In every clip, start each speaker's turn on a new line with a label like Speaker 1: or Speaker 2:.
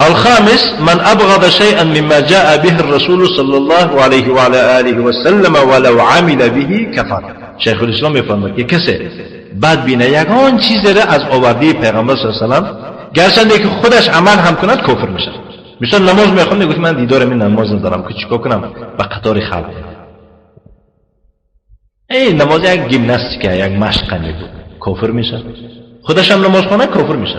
Speaker 1: الخامس من أبغض شيئا مما جاء به الرسول صلى الله عليه وعلى آله وسلم ولو عمل به كفر. شیخ الاسلام میفرماید که کسی بد بینه یگان چیزی را از آورده پیغمبر صلی الله علیه و سلم، گرچنده که خودش عمل هم کند کفر میشه. مثلا نماز میخوند، میگه من دیدار این نماز ندارم که چیکار کنم به قطار خلق. ای نماز یک گیمناستیکه، یک مشق میگه، کافر میشه. خودش هم نماز خونه کافر میشه.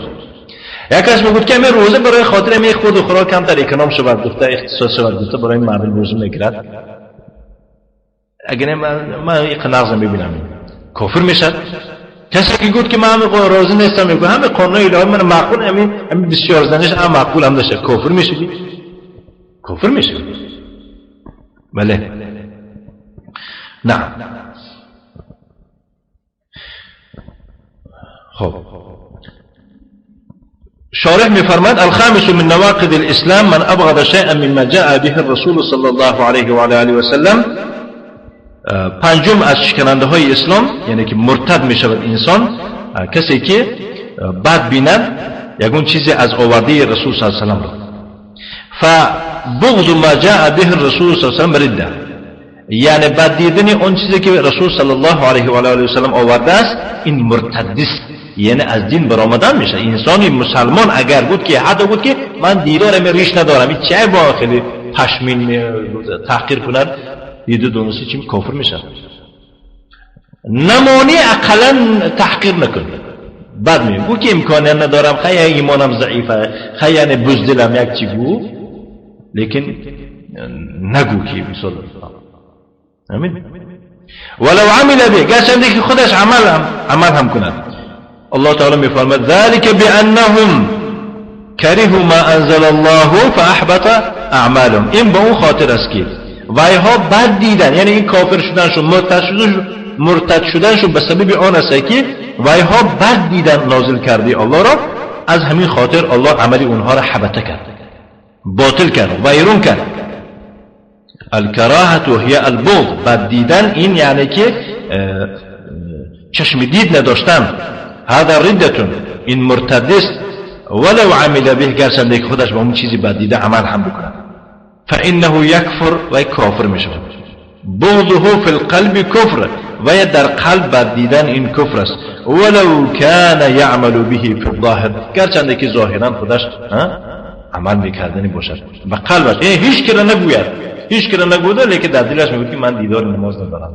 Speaker 1: یک کس میگفت که همین روزه برای خاطر همین خود و خوراک کمتر اکنام شود گفته، اختصاص شود گفته، برای مردم روزه میگیرد. اگر من یک نقض میبینم کافر میشد. کسی که گفت که من همین راضی نیستم، میگه همه قانون الهی من معقول، همین بسیار زنش هم معقول هم داشته، کافر میشه. کافر میشه. بله نه. خب شارح میفرماد الخامس من نواقض الاسلام من ابغض شيئا مما جاء به الرسول صلى الله عليه وعلى آله وسلم. پنجم از شکننده های اسلام، یعنی که مرتد می شود انسان، کسی که بد بیند یگون چیزی از آورده رسول صلی الله علیه و سلم را. فبغض ما جاء به الرسول صلی الله علیه و سلم رده، یعنی بد دیدن اون چیزی که رسول صلی الله علیه و آله و سلم آورده است، این مرتد است، یعنی از دین برآمدن میشه. انسان مسلمان اگر بود که حتی بود که من دیدارم ریش ندارم، این چه با خیلی پشمین تحقیر کند، دیده دونستی چی کافر میشه. نمانی اقلا تحقیر نکن، بد میگو که امکانی ندارم، خیلی ایمانم ضعیفه، خیلی یعنی بزدلم یک چی گو، لیکن نگو که مثال امین ولو عمل به، گرچنده که خودش عمل هم کند. الله تعالی میفرماید ذلك بانهم كرهوا ما انزل الله فاحبط اعمالهم. این به اون خاطر است که وایها بد دیدن، یعنی این کافر شدنشون، مرتد شدنشون به سبب آن است که وایها بد دیدن نازل کرده الله را، از همین خاطر الله عمل اونها را حبطه کرد، باطل کرد، ویرون کرد. الکراهة هي البغض، بد دیدن این یعنی که چشم دید نداشتن. هذا ردة، این مرتد است. ولو عمل به، گرچنده که خودش با اون چیزی بد دیده عمل هم بکند، فإنه يكفر و کافر می شود. بغضه في القلب كفر، و در قلب بد دیدن این کفر است. ولو كان يعمل به في الظاهر، گرچنده که ظاهرا خودش عمل میکردنی باشد و قلبش هیچ که را نگوید، هیچ که را نگوید، لیکن در دلش میگوید که من دیدار نماز ندارم،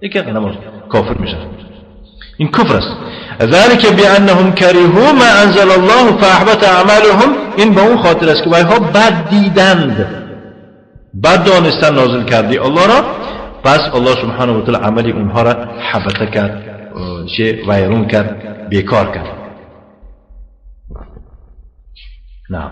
Speaker 1: لیکن نماز کافر می شود. این کفر است. ذلك بأنهم كرهوا ما أنزل الله فأحبط أعمالهم. این به اون خاطر است که وایها بد دیدند، بد دانستن نازل کردی الله را، پس الله سبحانه و تعالی عمل اونها را حبطه کرد، چه ویرون کرد، بیکار کرد. نه.